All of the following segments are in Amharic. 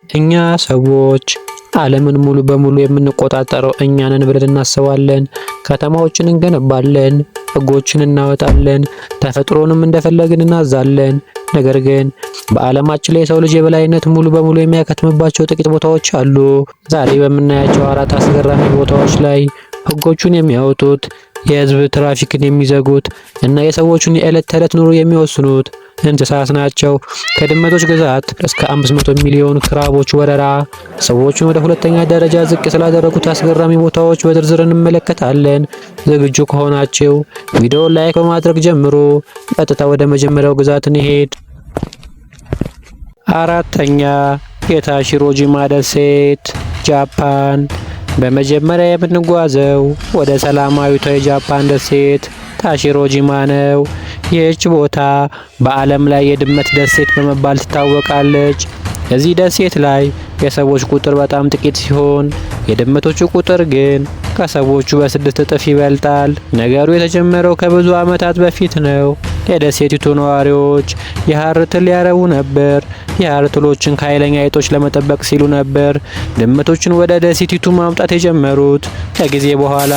እኛ ሰዎች ዓለምን ሙሉ በሙሉ የምንቆጣጠረው እኛ ነን ብለን እናስባለን። ከተማዎችን እንገነባለን፣ ሕጎችን እናወጣለን፣ ተፈጥሮንም እንደፈለግን እናዛለን። ነገር ግን በዓለማችን ላይ የሰው ልጅ የበላይነት ሙሉ በሙሉ የሚያከትምባቸው ጥቂት ቦታዎች አሉ። ዛሬ በምናያቸው አራት አስገራሚ ቦታዎች ላይ ሕጎቹን የሚያወጡት፣ የህዝብ ትራፊክን የሚዘጉት እና የሰዎቹን የዕለት ተዕለት ኑሮ የሚወስኑት እንስሳት ናቸው። ከድመቶች ግዛት እስከ 500 ሚሊዮን ክራቦች ወረራ ሰዎቹን ወደ ሁለተኛ ደረጃ ዝቅ ስላደረጉት አስገራሚ ቦታዎች በዝርዝር እንመለከታለን። ዝግጁ ከሆናችሁ ቪዲዮ like በማድረግ ጀምሩ። ቀጥታ ወደ መጀመሪያው ግዛት እንሄድ። አራተኛ፣ የታሺሮጂማ ደሴት፣ ጃፓን። በመጀመሪያ የምንጓዘው ወደ ሰላማዊቷ የጃፓን ደሴት ታሺሮጂማ ነው። ይህች ቦታ በዓለም ላይ የድመት ደሴት በመባል ትታወቃለች። እዚህ ደሴት ላይ የሰዎች ቁጥር በጣም ጥቂት ሲሆን የድመቶቹ ቁጥር ግን ከሰዎቹ በ6 እጥፍ ይበልጣል። ነገሩ የተጀመረው ከብዙ ዓመታት በፊት ነው። የደሴቲቱ ነዋሪዎች የሐር ትል ያረቡ ነበር። የሐር ትሎችን ከኃይለኛ አይጦች ለመጠበቅ ሲሉ ነበር ድመቶችን ወደ ደሴቲቱ ማምጣት የጀመሩት። ከጊዜ በኋላ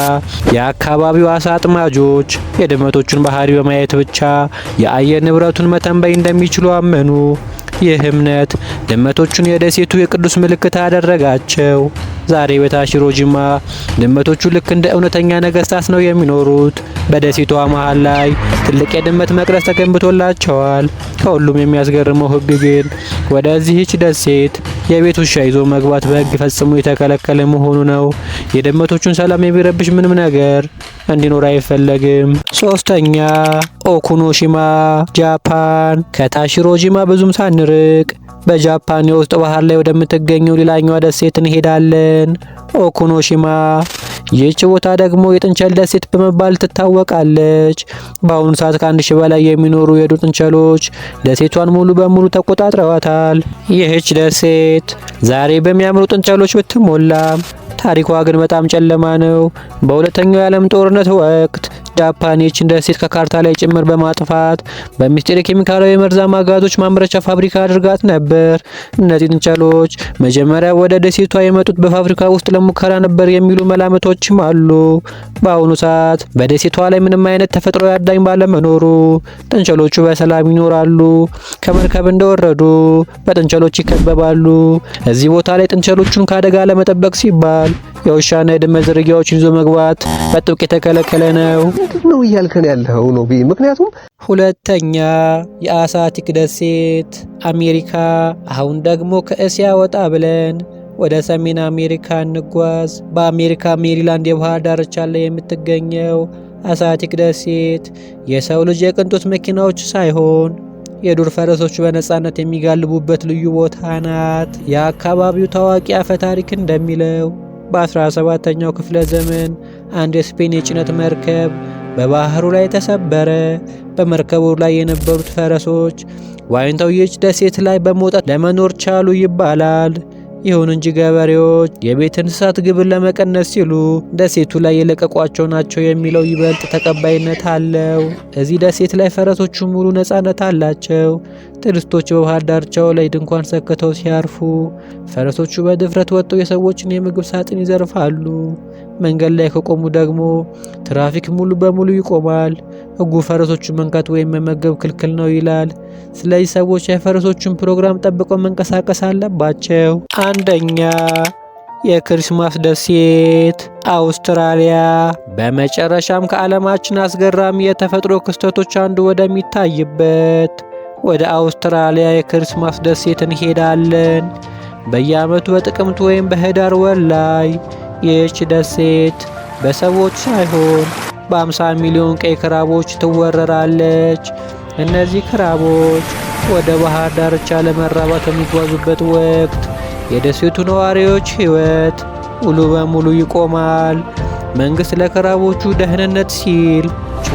የአካባቢው አሳ አጥማጆች የድመቶቹን ባህሪ በማየት ብቻ የአየር ንብረቱን መተንበይ እንደሚችሉ አመኑ። ይህ እምነት ድመቶቹን የደሴቱ የቅዱስ ምልክት አደረጋቸው። ዛሬ በታሺሮጂማ ድመቶቹ ልክ እንደ እውነተኛ ነገስታት ነው የሚኖሩት። በደሴቷ መሃል ላይ ትልቅ የድመት መቅደስ ተገንብቶላቸዋል። ከሁሉም የሚያስገርመው ሕግ ግን ወደዚህች ደሴት የቤት ውሻ ይዞ መግባት በሕግ ፈጽሞ የተከለከለ መሆኑ ነው። የድመቶቹን ሰላም የሚረብሽ ምንም ነገር እንዲኖር አይፈለግም። ሶስተኛ፣ ኦኩኖሺማ፣ ጃፓን። ከታሺሮጂማ ብዙም ሳንርቅ በጃፓን የውስጥ ባህር ላይ ወደምትገኘው ሌላኛዋ ደሴት እንሄዳለን፣ ኦኩኖሺማ። ይህች ቦታ ደግሞ የጥንቸል ደሴት በመባል ትታወቃለች። በአሁኑ ሰዓት ከ1000 በላይ የሚኖሩ የዱር ጥንቸሎች ደሴቷን ሙሉ በሙሉ ተቆጣጥረዋታል። ይህች ደሴት ዛሬ በሚያምሩ ጥንቸሎች ብትሞላም ታሪኳ ግን በጣም ጨለማ ነው። በሁለተኛው የዓለም ጦርነት ወቅት ጃፓን ይህችን ደሴት ከካርታ ላይ ጭምር በማጥፋት በሚስጢር የኬሚካላዊ መርዛማ ጋዞች ማምረቻ ፋብሪካ አድርጋት ነበር። እነዚህ ጥንቸሎች መጀመሪያ ወደ ደሴቷ የመጡት በፋብሪካ ውስጥ ለሙከራ ነበር የሚሉ መላምቶችም አሉ። በአሁኑ ሰዓት በደሴቷ ላይ ምንም አይነት ተፈጥሯዊ አዳኝ ባለመኖሩ ጥንቸሎቹ በሰላም ይኖራሉ። ከመርከብ እንደወረዱ በጥንቸሎች ይከበባሉ። እዚህ ቦታ ላይ ጥንቸሎቹን ከአደጋ ለመጠበቅ ሲባል የውሻና የድመት ዝርያዎችን ይዞ መግባት በጥብቅ የተከለከለ ነው። ምንድን ነው እያልከን ያለኸው ነው? ምክንያቱም ሁለተኛ፣ የአሳቲክ ደሴት፣ አሜሪካ። አሁን ደግሞ ከእስያ ወጣ ብለን ወደ ሰሜን አሜሪካ እንጓዝ። በአሜሪካ ሜሪላንድ የባህር ዳርቻ ላይ የምትገኘው አሳቲክ ደሴት የሰው ልጅ የቅንጦት መኪናዎች ሳይሆን የዱር ፈረሶች በነፃነት የሚጋልቡበት ልዩ ቦታ ናት። የአካባቢው ታዋቂ አፈ ታሪክ እንደሚለው በ17ኛው ክፍለ ዘመን አንድ የስፔን የጭነት መርከብ በባህሩ ላይ ተሰበረ። በመርከቡ ላይ የነበሩት ፈረሶች ዋኝተው ይህች ደሴት ላይ በመውጣት ለመኖር ቻሉ ይባላል። ይሁን እንጂ ገበሬዎች የቤት እንስሳት ግብር ለመቀነስ ሲሉ ደሴቱ ላይ የለቀቋቸው ናቸው የሚለው ይበልጥ ተቀባይነት አለው። እዚህ ደሴት ላይ ፈረሶቹ ሙሉ ነፃነት አላቸው። ቱሪስቶች በባህር ዳርቻው ላይ ድንኳን ሰክተው ሲያርፉ፣ ፈረሶቹ በድፍረት ወጥተው የሰዎችን የምግብ ሳጥን ይዘርፋሉ። መንገድ ላይ ከቆሙ ደግሞ ትራፊክ ሙሉ በሙሉ ይቆማል። ሕጉ ፈረሶቹን መንካት ወይም መመገብ ክልክል ነው ይላል። ስለዚህ ሰዎች የፈረሶቹን ፕሮግራም ጠብቀው መንቀሳቀስ አለባቸው። አንደኛ፣ የክሪስማስ ደሴት፣ አውስትራሊያ። በመጨረሻም ከዓለማችን አስገራሚ የተፈጥሮ ክስተቶች አንዱ ወደሚታይበት ወደ አውስትራሊያ የክሪስማስ ደሴት እንሄዳለን። በየዓመቱ በጥቅምት ወይም በህዳር ወር ላይ ይህች ደሴት በሰዎች ሳይሆን በ50 ሚሊዮን ቀይ ክራቦች ትወረራለች። እነዚህ ክራቦች ወደ ባህር ዳርቻ ለመራባት በሚጓዙበት ወቅት የደሴቱ ነዋሪዎች ሕይወት ሙሉ በሙሉ ይቆማል። መንግስት ለክራቦቹ ደህንነት ሲል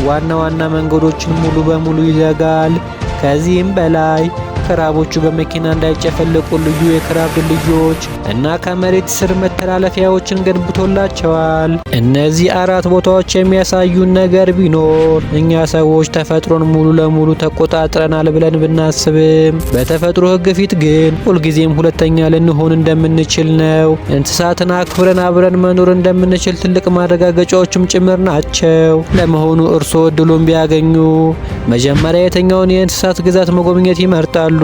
ዋና ዋና መንገዶችን ሙሉ በሙሉ ይዘጋል። ከዚህም በላይ ክራቦቹ በመኪና እንዳይጨፈለቁ ልዩ የክራብ ድልድዮች እና ከመሬት ስር መተላለፊያዎችን ገንብቶላቸዋል። እነዚህ አራት ቦታዎች የሚያሳዩን ነገር ቢኖር እኛ ሰዎች ተፈጥሮን ሙሉ ለሙሉ ተቆጣጥረናል ብለን ብናስብም በተፈጥሮ ሕግ ፊት ግን ሁልጊዜም ሁለተኛ ልንሆን እንደምንችል ነው። እንስሳትን አክብረን አብረን መኖር እንደምንችል ትልቅ ማረጋገጫዎችም ጭምር ናቸው። ለመሆኑ እርስዎ እድሉን ቢያገኙ መጀመሪያ የትኛውን የእንስሳት ግዛት መጎብኘት ይመርጣሉ?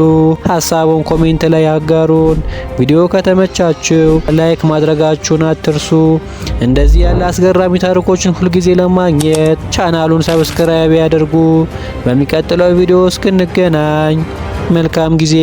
ሀሳቡን comment ላይ ያጋሩን። ቪዲዮ ከተመቻችሁ like ማድረጋችሁን አትርሱ። እንደዚህ ያለ አስገራሚ ታሪኮችን ሁልጊዜ ለማግኘት ቻናሉን subscribe ያድርጉ። በሚቀጥለው ቪዲዮ እስክንገናኝ መልካም ጊዜ።